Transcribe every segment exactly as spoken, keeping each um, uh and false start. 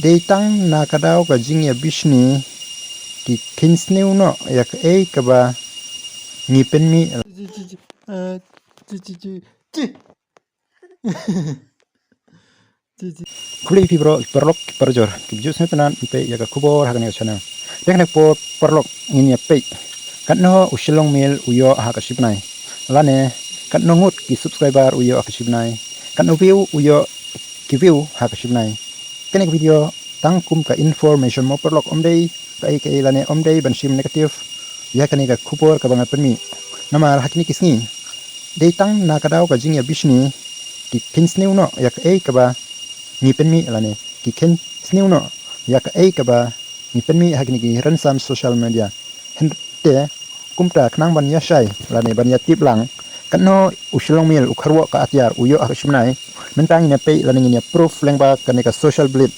Dei tang na ka daw ka jingïabishni ki kheiñ sniew noh ïa kaei kaba ngi pynmih. Khublei phi bro, paralok, parajor kiba ju sngewtynnat ban peit ïa ka khubor ha kane ka channel. Te kane ka por paralok ngin ïa peit katno u Shillong Mail u ïoh ha ka shi bnai, lane katno ngut ki subscriber u ïoh ha ka shi bnai, katno view u ïoh ki view ha ka shi bnai. Kane ka video tang kum ka information mo paralok, ym dei kaei kaei lane ym dei ban shim negative ïa kane ka khubor kaba nga pynmih. Namar ha kine ki sngi dei tang na ka daw ka jingïabishni ki kheiñ sniew noh ïa kaei kaba ngi pynmih lane ki kheiñ sniew noh ïa kaei kaba ngi pynmih ha kine ki rynsan social media. Hynrei te kumta khnang ban ïashai lane ban ïatip lang katno u Shillong Mail u kharwok ka atiar u ïoh ha ka shi bnai, mynta ngin ïa peit lane ngin ïa proof lyngba kane ka Social Blade.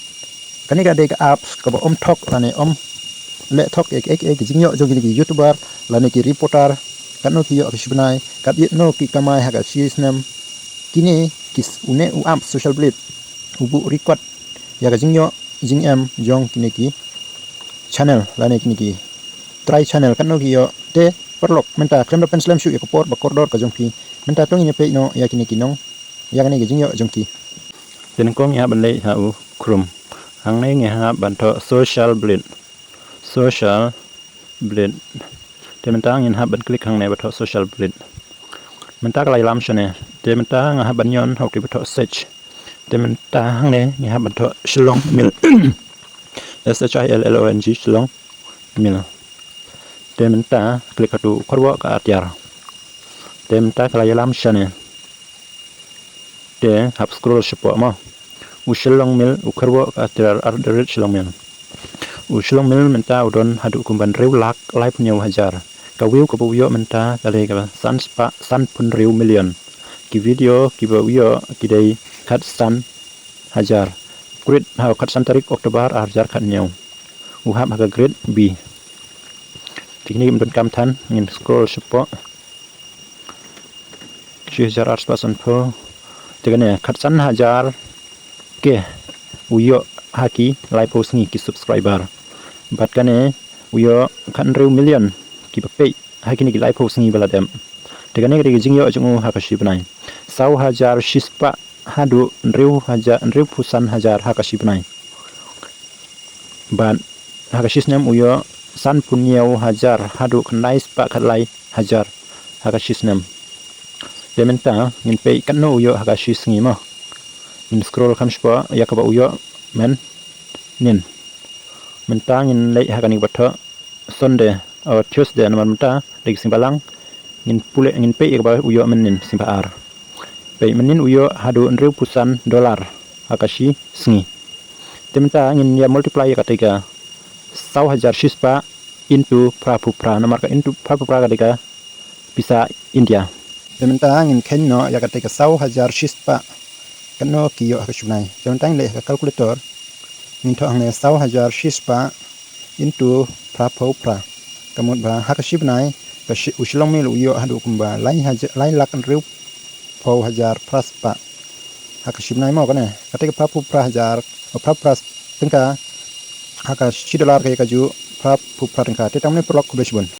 Kane ka dei ka apps kaba ym thok lane ym leh thok ïa ki, ïa ki jingïoh jong kine ki YouTuber lane ki reporter, katno ki ïoh ha ka shi bnai, katno ki kamai ha ka shi snem. Kine ki s-, une u app Social Blade u buh record ïa ka jingïoh jingem jong kine ki channel lane kine ki trai channel katno ki ïoh. Te paralok mynta khlem da pynslem shuh ïa ka por ba kordor ka jong phi, mynta to ngin ïa peit noh ïa kine ki nong, ïa kane ka jingïoh jong ki. Te nyngkong ngi hap ban leit ha u Chrome. Hangne ngi hap ban thoh Social Blade. Social Blade. Te mynta ngin hap ban click hangne ba thoh Social Blade. Mynta ka la ïalam shane. Te mynta nga hap ban ñion ha uti ba thoh search. Te mynta hangne ngi hap ban thoh Shillong Mail. S H I L L O N G, Shillong Mail. Te mynta click ha utu u kharwok ka atiar. Te mynta ka la ïalam shane. Te hap scroll shapoh mo. U Shillong Mail u kharwok ka atiar at the rate Shillong Mail. U Shillong Mail mynta u don haduh kumba hynriew lak laiphew hynñiew hajar. Ka view kaba u ïoh mynta ka dei kaba san spah sanphew hynriew million. Ki video kiba u ïoh ki dei khatsan hajar. Create ha u khatsan tarik October ar hajar khathynñiew. U hap ha ka grade B. Te kine kim donkam than, ngin scroll shapoh. Shi hajar ar spah sanphew. Te kane khatsan hajar K u ïoh ha ki laiphew sngi ki subscriber. Bad kane u ïoh khathynriew million kiba peit ha kine ki laiphew sngi ba la dep. Te kane ka dei ka jingïoh jong u ha ka shi bnai. Saw hajar shispah haduh hynriew hajar, hynriewphew san hajar ha ka shi bnai. Bad ha ka shi snem u ïoh sanphew hynñiew hajar haduh khyndai spah khatlai hajar ha ka shi snem. Te mynta ngin peit katno u ïoh ha ka shi sngi mo. Ngin scroll kham shapoh ïa kaba u ïoh mynnin. Mynta ngin leit ha kane kaba thoh Sunday, oh, Tuesday, namar mynta dei ka sngi Balang. Ngin pule, ngin peit ïa kaba u ïoh mynnin, sngi ba ar. Peit, mynnin u ïoh haduh hynriewphew san dollar ha ka shi sngi. Te mynta ngin ïa multiply ïa katei ka saw hajar shispah into phraphew phra, namar ka into phraphew phra ka dei ka pisa India. Te mynta ngin kheiñ noh ïa katei ka saw hajar shispah katno ki ïoh ha ka shi bnai. Te mynta ngin leit ha ka calculator, ngin thoh hangne saw hajar shispah into phraphew phra. Ka mut ba ha ka shi bnai ka shi, u Shillong Mail u ïoh haduh kumba lai hajar, lai lak hynriewphew hajar phra spah. Ha ka shi bnai mo kane, katei ka phraphew phra hajar, o, phraphew phra tyngka, ha ka shi dollar ka ïa kajuh phraphew phra tyngka. Te tang mynne paralok, khublei shibun.